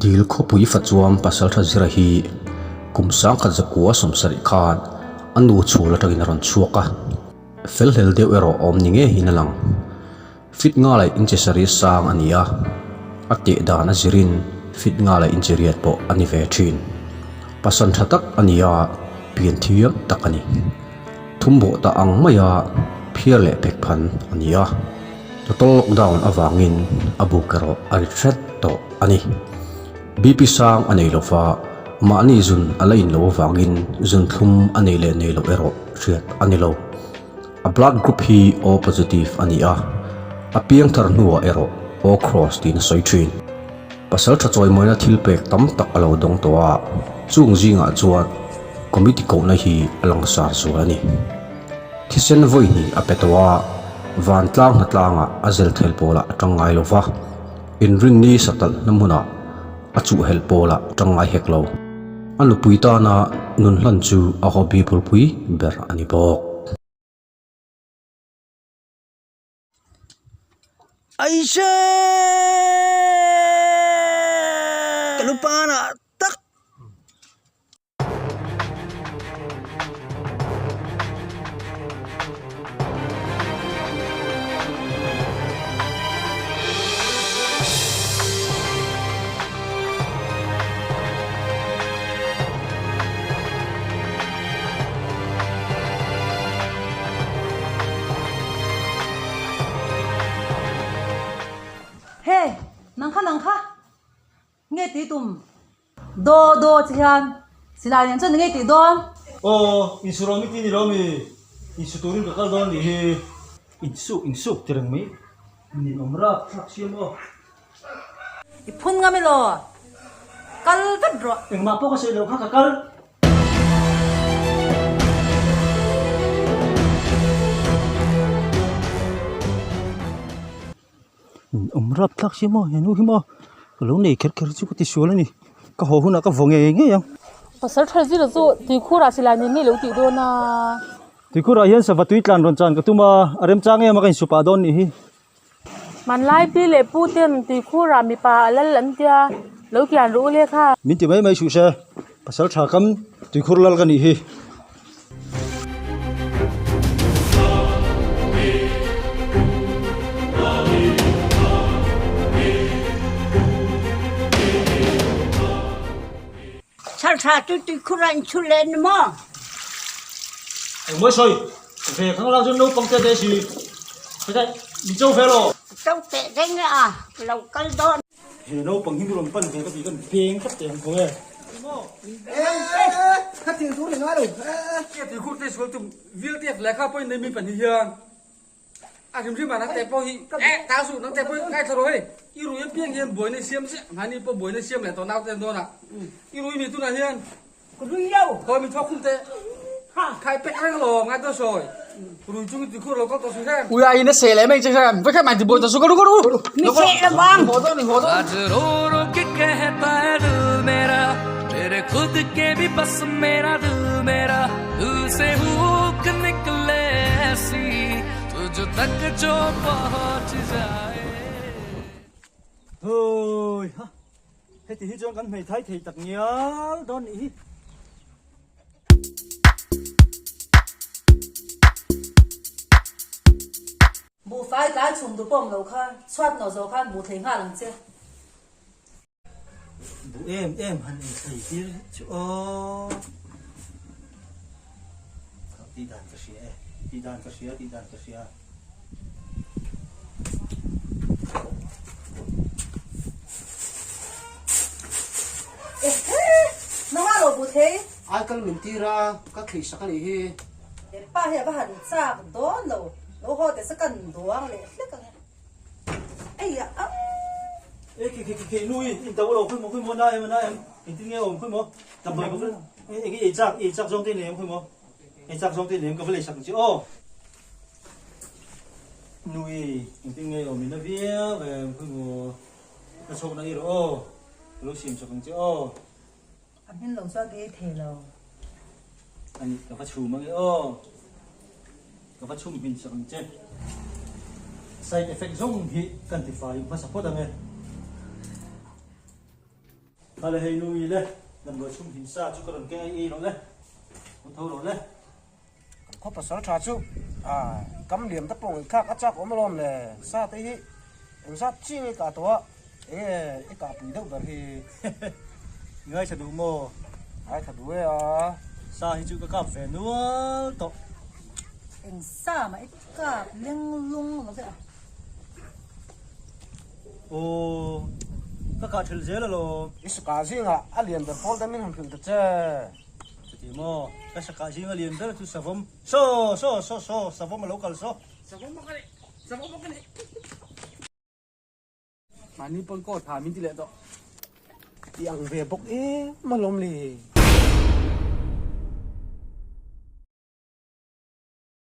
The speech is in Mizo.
Dil khawpui fachuam Pasaltha Zira hi kum 1970 khan a nu chhul atangin a rawn chhuak a, felhlel deuh erawh awm ni ngeiin a lang. Fit nga leh inchi sarih sang a ni a, a teh dan a zirin fit nga leh inchi riat pawh a ni ve thin. Pasan tha tak a ni a, pian thiam tak a ni. Thum bawh ta ang maia phiar leh phek phan a ni a, total lockdown avangin a buk erawh a rit hret tawh a ni. BP sang a nei lova, mahni zun a la in loh avangin zun thlum a nei leh nei loh erawh hriat a ni lo. A blood group hi O positive a ni a, a piangthar hnuah erawh O cross tiin a sawi thin. Pasal tha chawimawina thil pek tam tak a lo dawng tawh a, chung zingah chuan committee kohna hi a langsar zual a ni. Thisen vawi hnih a pe tawh a, vantlang hnatlangah a zel thel pawlah a tang ngai lo va, inrinni satalh na hmunah a chuhhelh pawlah a tang ngai hek lo. A nupui tana nun hlan chu a hobby bulpui ber a ni bawk. Aise! Ka lupanah tak! Hey, nang kha nang kha nge tih tum daw daw che hian silai nen chuan nge tih dawn? Aw, insurawm i ti ni lo mi? Insu turin ka kal dawn nih hi. Insuk insuk ti reng mai ninawm rap thlak siam aw. I phun ngam elaw? Kal vat rawh. Engmah pawh ka sawi loh kha ka kal. Awm rap thlak si maw he nu hi maw ka lo nei kher kher chu ka ti sual a ni ka haw hunah ka vaw ngei ngei ang. Pasal tha zir chu tuikhurah silai nen ngei lo tih dawn a. Tuikhurah hian sava tui tlan rawn chan ka tum a, a remchang em a ka insupah dawn nih hi. Hmanlai pi leh pu ten tuikhurah mipa a lal an tia, lo kian rawh u le kha. Min ti mai mai suh se, pasal tha kam tuikhur lal ka nih hi. Saltha chu tuikhur ah in chhu leh ni maw? Engmawi sawi ve khang lang chuan naupang te te si heta min cho ve lo. Cho teh reng a lo kal dawn. He naupang hi rawn pan ve ka ti kan beng tlat teh ang tho e. Kha thil tur ni ngai lo. Kia tuikhur te sual tum vil te lehkha pawhin nei mi pahnih hian A hrim hrim ah nang te pawh hi eh ta suh nang te pawh hi ngaithla rawh hei i rui apiang hian buaina siam ziah mahni pawh buaina siam leh tawh naute an dawn ah i rui mi tunah hian Ka rui lo khawi mi thawk khum teh khai pek reng lo ngai dawn sawi rui chung i tuikhur lo kal tawh suh hrem. Ui a in a seh leh mai che hrem vek hrem an ti buai tawh suh ka ru ka ru Mi seh lo vang. Haw dawn ni haw dawn. Hoi ha, heti hi chuan kan hmeithai thei tak ngial dawn nih hi. Buhfai tlai chhum duh pawh awm lo kha, chhuat nawh zawh khan buh thlei nghal ang che. Buh em em han inthlei tir chu aw. Tih dan ka hria e, tih dan ka hria, tih dan ka hria. Ehe! Nangmah lo buh thei. Aikal min tir a, ka thlei sak a nih hi. Hepa hi a va han chak dawn lo, lo haw teh se kan duang leh hlek ang e. Eia a. E khi khi khi nu i in to lo khui mo khui mo na em na em in tin nge om khui mo tam doi ko e e chak e chak zong te nem khui mo e chak zong te nem ka vle sak chi o nu i in tin nge om ina viau em khui mo na chok na i ro o lo sim sak chi o A hmin lo chuan ka ei thei lo. Ani ka va chhum ange aw. Ka va chhum hmin sak ang che. Side effect zawng hi kan ti fai hmasa phawt ange. Kha le hei nu i le, damdawi chhum him sa chu ka rawn keng a i ei rawh le, rawn tho rawh le. Kan khaw pasal tha chu a kam liam te pawh ngaihthlak a chak awm alawm le, sa te hi engzat chi nge i kah tawh a, enge i kah pui deuh ber hi? I ngaithla duh maw? Ngaithla duh e a. Sa hi chu ka kap ve nual tawh. Eng sa mah i kap leng lung lo ve a. Aw, ka kah thelh zel alawm. I sakah zingah a lian ber pawl te min han hrilh ta che. Chuti maw, ka sakah zinga lian ber chu savawm, saw, saw, saw, saw, savawm a lo kal saw. Savawm bawk a ni, savawm bawk a ni. Mahni pawn kaw tha min ti leh tawh. I ang ve bawk em alawm le.